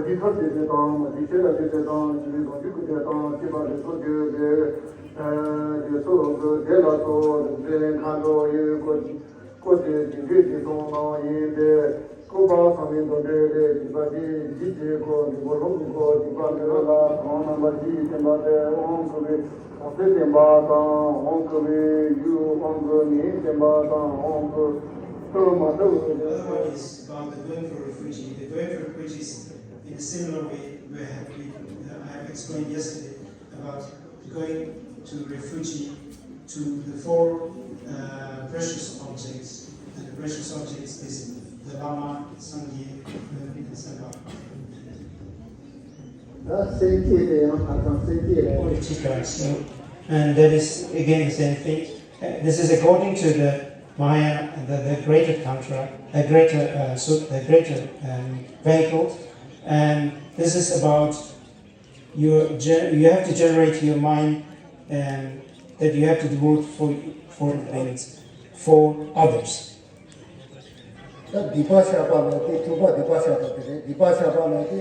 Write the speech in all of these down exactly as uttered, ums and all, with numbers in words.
འདི་ཐབས་ཀྱི་སྡེ་དང་། འདི་ཆོས་ལ་སྤྱོད་སྡེ་དང་། འདི་ནི་གདུང་རྒྱུད་ཀྱི་སྡེ་དང་། ཅེས་པ་རེ་སོགས་ཀྱི་སྡེ། སྡེ་སོགས་ཀྱི་སྡེ་ལ་སོགས་རིག་འཛིན་མཁའ་འགྲོ་ཡི་སྐོར་སྐོར་གྱི་རྒྱུད་སྡེ་གསུམ་ནང་ཡིན་ཏེ། བཀོད་པ་བསམ་ཡས་མདོ་འགྲེལ་ལས་བརྒྱུད་པ་སྟེ། རྒྱུད་ཀྱི་སྐོར་འདི་སྐོར་ལུང་གི་སྐོར་རྒྱུད་པ་འདི་རང་ལ་གང་རྣམ་པ་བཞིའི་བསྟན་པ་སྟེ། དབང་བསྐུར་བའི་གོང་ཚད་བསྟན་པ་དང་། དབང་བསྐུར་བའི་ཡུལ་དབང་བསྐུར་མིང་བསྟན་པ་དང་། དབང་བསྐུར་ཐུབ་མ་ཐུབ། Another one is about the Doenpur Refuge. The Doenpur Refuge is in a similar way where have we, uh, I have explained yesterday about going to refuge to the four, uh, precious objects. And the precious objects is the Lama, Sangye, and Senpa. ད་སེམས་བསྐྱེད་དེ་ཡང་ཧ་ཅང་སེམས་བསྐྱེད་རེད། Forty-two times. So, and that is again the same thing. Uh, this is according to the Mahayana, the, the greater tantra, the greater, uh, sut-, the greater, um, vehicle, and this is about your gen-, you have to generate your mind, and that you have to devote for, for the things, for others. ད་སྡིག་པ་བཤགས་པ་ལ་དེ་ཐོག་པ་སྡིག་པ་བཤགས་པ་དེ་རེད། སྡིག་པ་བཤགས་པ་ལ་དེ་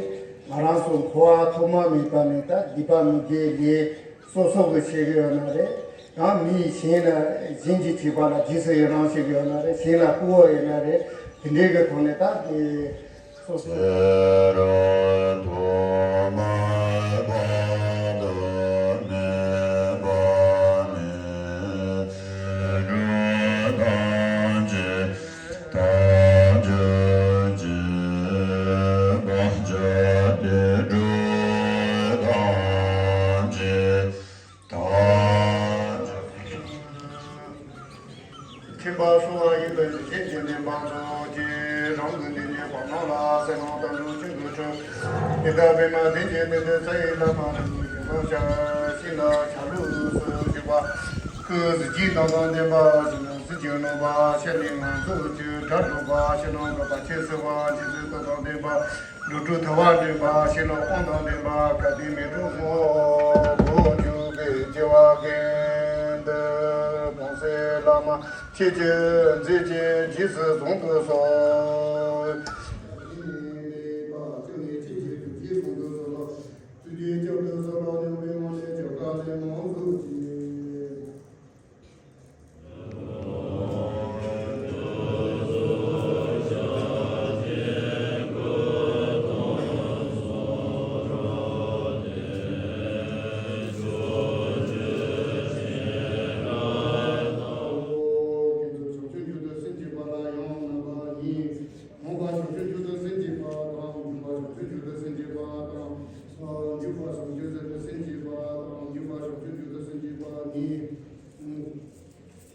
ང་རང་ཚོ་འཁོར་བ་ཐོག་མ་མེད་པ་ནས་ད་སྡིག་པ་མི་དགེ་ལས་སོ་སོ་གི་བྱེད་ཀྱི་ཡོད་ན་རེད། ཡང་མི་གཞན་ལ་གཞན་གྱིས་བྱས་པ་ལ་རྗེས་སུ་ཡི་རང་བྱེད་ཀྱི་ཡོད་ན་རེད། གཞན་ལ་བསྐུར་བ་ཡོད་ན་རེད། དེ་འདྲའི་གི་ཐོག་ནས་ད་དེ་སོ་སོ། ཁྱིམ་པ་སོ་བ་ཡིན་པའི་གཞན་གྱི་བདེན་པ་ཚོགས་ཀྱིས་རང་གི་འདི་ཉིད་བར་སྣང་ལ་གསལ་སྣང་ལྟར་འགྲོ་ཆེན་པོའི་ཁྲོད། དེ་ལྟར་པདྨ་དེ་ཉིད་དེ་ལྟར་ས་ཡི་ལྷ་མ་རིགས་ཀྱི་བཟང་ཤ་ཤིང་ལ་ཆ་ལུགས་སུ་བཞུགས་པ། སྐུ་གཟི་བརྗིད་དང་དང་ལྡན་པ་ཞིག་ན་གཟི་བརྗིད་རྣོན་པ་ཤ་ནི་ངང་ཚུལ་གྱི་སྒྲ་སྒྲོག་པ་ཤ་ནང་གི་བར་ཆད་སེལ་བ་འཇིགས་སུ་རྟོག་དང་ལྡན་པ། འགྲོ་དྲུག་ཐལ་བ་འདྲེན་པ་ཤེས་རབ་དབང་དང་ལྡན་པ་བཀའ་དྲིན་མི་འཁྲུགས་སྔོན་འཇུག་པའི་སྐྱེ་བ་ཀུན་ཏུ་གོང་གསལ་བླ་མ་ཁྱེད་ཀྱི་མཛད་ཅིང་རྗེས་སུ་བཟུང་དུ་གསོལ། མངོན་པར་བྱང་ཆུབ་མཆོག་ཏུ་སེམས་བསྐྱེད་པ་དང་། སྒྱུ་མ་བྱང་ཆུབ་མཆོག་ཏུ་སེམས་བསྐྱེད་པ་དང་། འཇུག་པ་བྱང་ཆུབ་མཆོག་ཏུ་སེམས་བསྐྱེད་པ་དང་། འཇུག་པ་བྱང་ཆུབ་མཆོག་ཏུ་སེམས་བསྐྱེད་པ་ནི།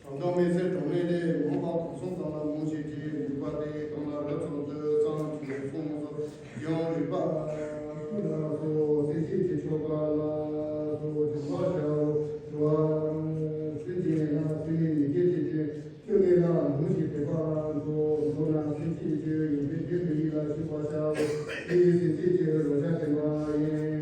དྲང་སྡུག་མི་བཟད་གྲངས་མེད་ལས། མངོན་པ་གང་བྱུང་ཙམ་ལ་མངོན་བྱེད་ཀྱི། འཇུག་པ་དེ་གང་ལ་རབ་ཙམ་དུ་བསམ་གྱིས་གསུངས་སོ། ཡང་རིག་པ་ལ་སོགས་སེམས་བསྐྱེད་ཀྱི་ཆོ་ག་ལ་སོགས་བྱ་བ་བྱའོ། འགྲོ་བ་སེམས་ཅན་ལ་སེམས་ཉིད་སྐྱེ་བྱེད་ཅིང་། སྐྱོན་མེད་ལ་མུ་བཞི་བཟླས་པ་མཛོད། མདོར་ན་སེམས་བསྐྱེད་ཀྱི་ཡོན་ཏན་རྒྱུན་དུ་ཡིད་ལ་བྱེད་པར་བྱའོ། དེའི་སེམས་བསྐྱེད་ཀྱི་རོལ་ཆ་བསྟན་པ་ཡིན།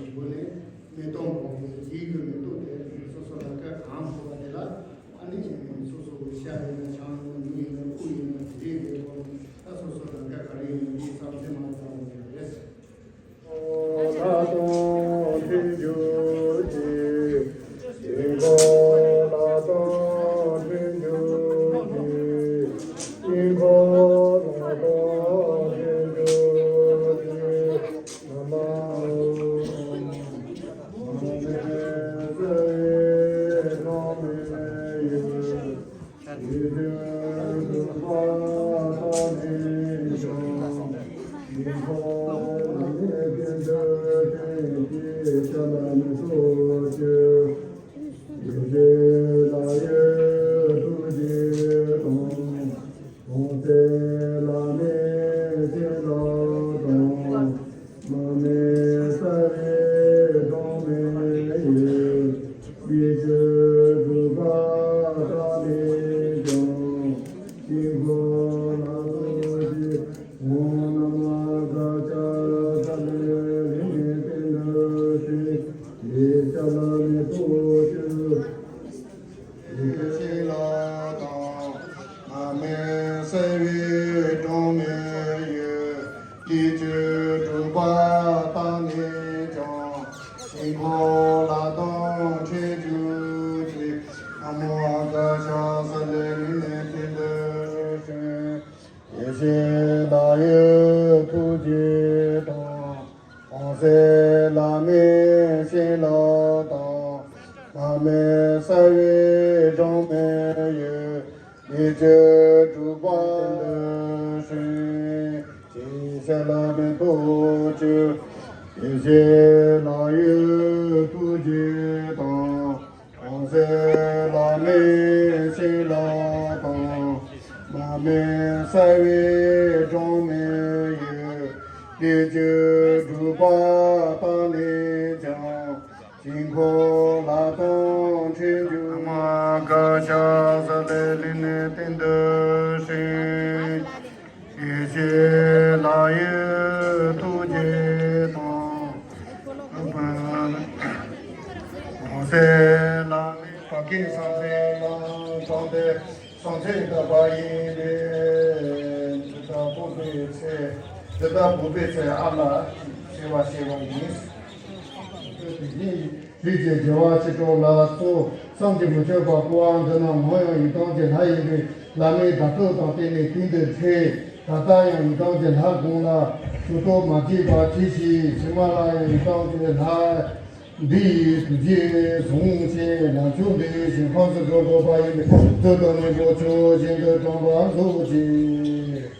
སྒོ་ནས་མེ་ཏོག་སྒོ་ནས་ཡིད་ཀྱི་མེ་ཏོག་དེ་སོ་སོ་རང་དགར་གང་ཕོག་པ་དེ་ལ། ཨ་ནི་སོ་སོ་གི་ཤ་ཡིན་ན་ཆང་ཡིན་ན་མི་ཡིན་ན་སྤུ་ཡིན་ན་དེ་འདྲའི་དེ་ཁོ་ད་སོ་སོ་རང་དགར་ག་རེ་ཡིན་ན་དེའི་བསམ་ཚུལ་མ་བཏང་བ་རེད། ལྷ་དང་མཐུན་འཇུག་ཅིང་། དཀྱིལ་འཁོར་ལྷ་དང་མཐུན་འཇུག་ཅིང་། དཀྱིལ་འཁོར་ལྷ་དང་མཐུན་འཇུག་ཅིང་། ན་མ་ཧོ། མ་ཎི་ཙཱ་ཡེ་ཐོགས་མེད་ཡོད། བྱིན་རླབས་དང་། མར་མེ་གསལ་བའི་སྒྲོན་མེ་ཡོད། དེ་ཚོས་སྒྲུབ་པ་བཏང་ནས་ཀྱང་། དཀྱིལ་འཁོར་ལྷ་དང་འཕྲད་གྱུར་ཅིག། ན་མོ་ཨ་ཀ་ཤ་ས་ལེ་ལི་ནེ་ཏིན་ཏུ་ཧྲིན། ཡེ་ཤེས་ལྷ་ཡི་ཐུགས་རྗེ་དང་། འོད་ཟེར་ལྷ་མིའི་བྱིན་རླབས་དང་། མར་མེ་གསལ་བའི་སྒྲོན་མེ་ཡོད། དེ་ཚོས་སྒྲུབ་པ་བསྟན་དུ་གསོལ། ཞེས་བྱ་ལྷ་མིའི་ཐུགས་རྗེ། ཡེ་ཤེས་ལྷ་ཡི་ཐུགས་རྗེ་དང་། འོད་ཟེར་ལྷ་མིའི་བྱིན་རླབས་དང་། མར་མེ་གསལ་བའི་སྒྲོན་མེ་ཡོད། དེ་ཚོས་སྒྲུབ་པ་བཏང་ནས་ཀྱང་། དཀྱིལ་འཁོར་ལྷ་དང་འཕྲད་གྱུར། ན་མོ་ཨ་ཀ་ཤ་ས་ལེ་ལི་ནེ་ཏིན་ཏུ་ཧྲིན། ཡེ་ཤེས་ལྷ་ཡི་ཐུགས་རྗེ་དང་། འོད་ཟེར་ལྷ་མིའི། བར་གྱི་སངས་རྒྱས་ལ་གྲངས་ཏེ་སངས་རྒྱས་དག་པ་ཡིན་ཏེ། འདི་ལྟར་བུག་པའི་ཚེ། འདི་ལྟར་བུག་པའི་ཚེ་ཨ་ལ་ཞེས་པ་བྱས་པ་ཡིན། དེ་ཉིད་རིགས་ཀྱི་རྒྱལ་བ་ཆོས་གྲོགས་ལ་སོགས་བསམ་གྱིས་མི་ཁྱབ་པ་བསྐོར་བ་འདི་རྣམས་ནམ་ཡང་ཡི་དམ་གྱི་ལྷ་ཡིན་པས་བླ་མའི་བརྡ་སྤྲོད་དང་བསྟུན་ནས་ཀུན་ཏུ་འཕྲད། ད་ལྟ་ཡང་ཡི་དམ་གྱི་ལྷ་དགོངས་ལ་གྲུབ་ཐོབ་མ་བགྱིས་པ་གྱིས་ཤིག། ཕྱི་མ་ལ་ཡང་ཡི་དམ་གྱི་ལྷ་འདི་ཡི་ཐུགས་རྗེས་བཟུང་ཞིང་ལམ་མཆོག་འདི་ཞིང་ཁམས་སུ་འགྲོ་དགོས་པ་ཡིན་པས་མཛོད་དང་སྙིང་པོ་ཆོས་བཞིན་དུ་དྲངས་པར་མཛོད་ཅིག།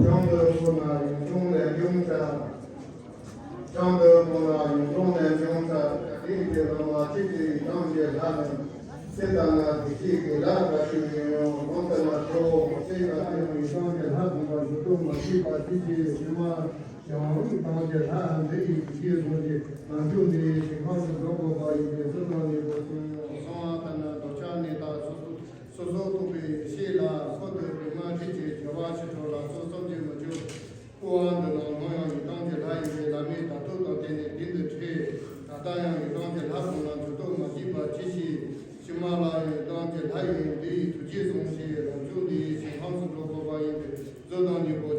བྱང་དུ་བསྐོར་ན་ཡུངས་ཀྲུང་ལས་འབྱུང་ལྟར། བྱང་དུ་བསྐོར་ན་ཡུངས་ཀྲུང་ལས་འབྱུང་ལྟར། རིགས་ཀྱི་བླ་མ་ཆོས་ཀྱི་ཡི་དམ་གྱི་ལྷ་རྣམས། ཚེ་དང་ན་དེ་ཅིག་གི་ལྷ་འགའ་ཞིག་ཡིན་ཡང་ལོང་ལྟར་ན་ཁྱོད་ཚེ་ག་དེ་ཡི་དམ་གྱི་ལྷ་དགོངས་པ་མཇུག་སྡོམ་མ་བྱས་པ་ཅི་བྱེད། ཕྱི་མ་ཡང་ཡི་དམ་གྱི་ལྷ་འདི་ཡི་ཐུགས་རྗེས་བཟུང་སྟེ་ལམ་མཆོག་འདི་ཡི་ཞིང་ཁམས་སུ་འགྲོ་དགོས་པ་ཡིན་པས་གསོལ་དང་ནི་འབོད་ཅིང་། གསང་བ་ལྟར་ན་རྡོ་ཆ་གནས་དག་སོ་སོ་སོ་སོར་རྟོག་པའི་ཡེ་ཤེས་ལ་འཁོར་དུ་པདྨ་རིགས་ཀྱི་རྒྱལ་བ་ཆོས་གྲོགས་ལ་སོགས་བསམ་གྱིས་མི་ཁྱབ། བསྐོར་བ་འདི་རྣམས་ནམ་ཡང་ཡི་དམ་གྱི་ལྷ་ཡིན་པས་བླ་མའི་བརྡ་སྤྲོད་དང་བསྟུན་ནས་ཀུན་ཏུ་འཕྲད། ད་ལྟ་ཡང་ཡི་དམ་གྱི་ལྷ་དགོངས་ལ་མཇུག་སྡོམ་མ་བྱས་པ་ཅི་ཞིག། ཕྱི་མ་ལ་ཡང་ཡི་དམ་གྱི་ལྷ་ཡིན་འདི་ཡི་ཐུགས་རྗེས་བཟུང་ཞིང་ལམ་མཆོག་འདི་ཡི་ཞིང་ཁམས་སུ་འགྲོ་དགོས་པ་ཡིན་པས་མཛོད་དང་སྙིང་པོ་